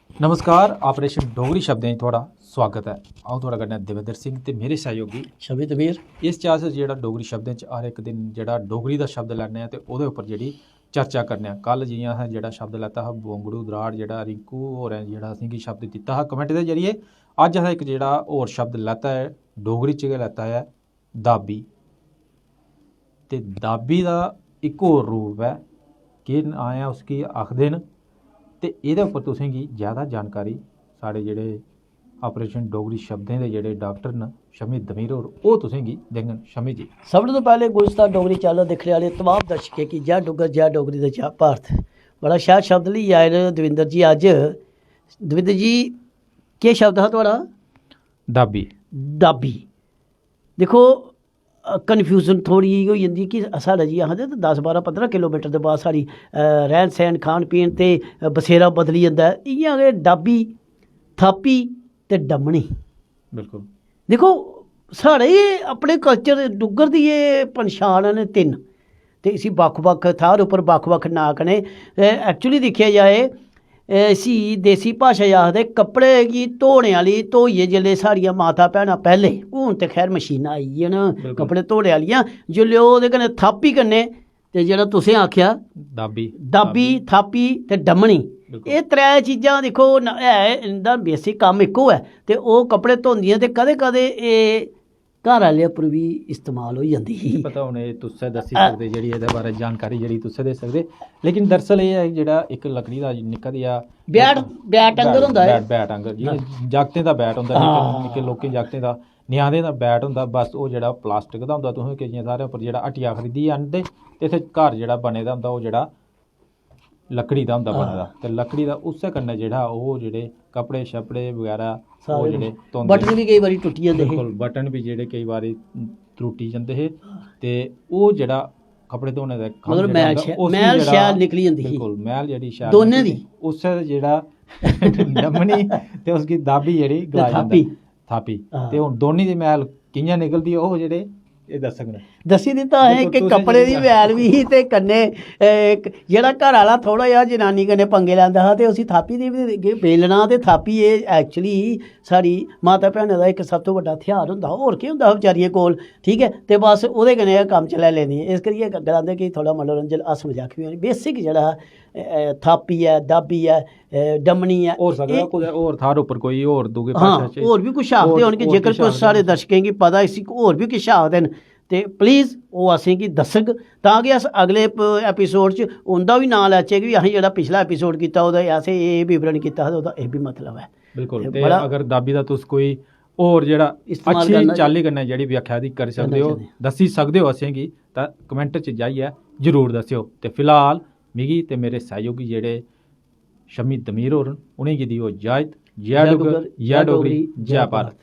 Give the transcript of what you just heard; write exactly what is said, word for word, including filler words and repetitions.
नमस्कार, ऑपरेशन डोगरी शब्दें च थुआढ़ा स्वागत ऐ। अ'ऊं थुआढ़े कन्नै देवेंद्र सिंह ते मेरे सैहयोगी शबीर दबीर। इस च अस जेह्ड़ा डोगरी शब्दें च हर इक दिन जेह्ड़ा डोगरी दा शब्द लैन्ने आं ते ओह्दे उप्पर जेह्ड़ी चर्चा करने आं। कल जि'यां असें जेह्ड़ा शब्द लैता हा बोंगड़ू द्राड़, जेह्ड़ा रिंकू होरें जेह्ड़ा असेंगी शब्द दित्ता हा कमेंट दे जरिए, अज्ज असें इक जेह्ड़ा होर शब्द लैता ऐ डोगरी च गै लैता ऐ दाबी। ते दाबी दा इक होर रूप ऐ, केह् नांऽ ऐ उसगी आखदे न, ते एह्दे उप्पर तुसेंगी ज्यादा जानकारी साढ़े जेह्ड़े ऑपरेशन डोगरी शब्दें दे जेह्ड़े डाक्टर न शमी दमीर होर, ओह् तुसेंगी देङन। शमी जी। सब तों पैह्लें गुलस्तान डोगरी चैनल दिक्खने आह्ले तमाम दर्शकें गी जय डुग्गर, जय डोगरी ते जय भारत। बड़ा शैल शब्द लेइयै आए न दविंदर जी अज्ज। दविंदर जी, केह् शब्द हा थुआढ़ा? दाबी। दाबी। दिक्खो, कन्फ्यूजन थोह्ड़ी जेही होई जंदी कि साढ़ा जी आखदे ते दस बारां पंदरां किलोमीटर दे बाद साढ़ी अ, रैह्न सैह्न खान पीन ते अ, बसेरा बदली जंदा ऐ। इ'यां गै डाबी, थापी ते डमनी। बिल्कुल। दिक्खो, साढ़े एह् अपने कल्चर डुग्गर दी एह् पंछान न तिन्न, ते इसी बक्ख-बक्ख थाह्र उप्पर बक्ख-बक्ख नांऽ कन्नै, अ, actually दिक्खेआ जाए, अ, इसी देसी भाशा च आखदे कपड़े गी धोने आह्ली, धोइयै जेल्लै साढ़ियां माता भैनां पैह्लें, हून ते खैर मशीनां आई गेइयां न बिल्कुल। कपड़े धोने आह्लियां, जेल्लै ओह्दे कन्नै थापी कन्नै ते जेह्ड़ा तुसें आखेआ दाबी। दाबी, थापी ते डमनी, बिल्कुल। एह् त्रै चीजां दिक्खो न, है इंदा बेसिक कम्म इक्को ऐ, ते ओह् कपड़े धोंदियां ते कदें कदें एह् घर आह्ले उप्पर बी इस्तेमाल होई जंदी ही। पता हून एह् तुस्सै दस्सी सकदे, जेह्ड़ी एह्दे बारै जानकारी जेह्ड़ी तुस्सै दस्सी सकदे। लेकिन दरअसल एह् ऐ जेह्ड़ा इक लकड़ी दा निक्का जेहा बैट, बैट आंगर होंदा ऐ। बैट, बैट आंगर, जि'यां जागतें दा बैट होंदा, निक्के, निक्के लोकें जागतें दा, ञ्याणें दा बैट होंदा, बस ओह् जेह्ड़ा प्लास्टिक दा होंदा, तुसें केइयें थाह्रें उप्पर जेह्ड़ा हट्टिया खरीदियै आह्नदे ते इत्थै घर जेह्ड़ा बने दा होंदा, ओह् जेह्ड़ा लकड़ी दा होंदा बने दा, ते लकड़ी दा उस्सै कन्नै जेह्ड़ा ओह् जेह्ड़े कपड़े शपड़े बगैरा ओह् सारे जेह्ड़े धोंदे बटन बी केईं बारी टुट्टी जंदे हे। बिल्कुल, बटन बी जेह्ड़े केईं बारी त्रुट्टी जंदे हे, ते ओह् जेह्ड़ा कपड़े धोने दा कम्म मगर जेह्ड़ा मैल होंदा, शै-, उसी मैल जेह्ड़ा शैल निकली जंदी ही। बिल्कुल, मैल जेह्ड़ी शैल दोनें निकलदी। दी। उस्सै जेह्ड़ा डमनी ते उसगी दाबी जेह्ड़ी ते गलाई जंदा। थापी। थापी। हां। ते हून दोनी दी मैल कि'यां निकलदी, ओह् जेह्ड़े एह् दस्सङन। दस्सी दित्ता असें बिल्कुल, कि तुसें कपड़े दी जेह्ड़ी मैल बी ही ते कन्नै, ए, इक जेह्ड़ा घर आह्ला थोह्ड़ा जेहा जनानी कन्नै पंगे लैंदा हा ते उसी थापी दी बी बेलना ते थापी एह् actually साढ़ी माता भैनें दा इक सब तों बड्डा हथ्यार होंदा हा। होर केह् होंदा हा बचारियें कोल, ठीक ऐ? ते बस ओह्दे कन्नै गै कम्म चलाई लैंदियां। इस करियै ग-, गलांदे कि थोह्ड़ा मनोरंजन, हास्सा मजाक बी होनी। बेसिक जेह्ड़ा हा, ए, ए, थापी ऐ, दाबी ऐ, ए, डमनी ऐ। होई सकदा एह् कुतै होर थाह्र उप्पर कोई होर दूए हां, भाशा च होर बी कुछ आखदे होर, होन कि होर जेकर किश कुछ आखदे साढ़े होन। दर्शकें गी पता इसी होर बी किश आखदे न, ते प्लीज ओह् असेंगी दस्सग, तां कि अस अगले प-, एपिसोड च उं'दा बी नांऽ लैचै कि असें जेह्ड़ा पिछला एपिसोड कीता, ओह्दा असें एह् विवरण कीता हा, ते ओह्दा एह् बी मतलब ऐ। बिल्कुल। ते ते बड़ा अगर दाबी दा तुस कोई होर जेह्ड़ा इस्तेमाल अच्छी करना चाल्ली कन्नै जेह्ड़ी व्याख्या दी करी करना सकदे ओ, चाह्न्ने। दस्सी सकदे ओ असेंगी, तां कमेंट च जाइयै जरूर दस्सेओ। ते फिलहाल मिगी ते मेरे सैहयोगी जेह्ड़े शमी दमीर होर न, उ'नेंगी देओ इजाजत। जय जय डुग्गर, डुग्गर, जय जय डोगरी, डोगरी, जय जय भारत। भारत।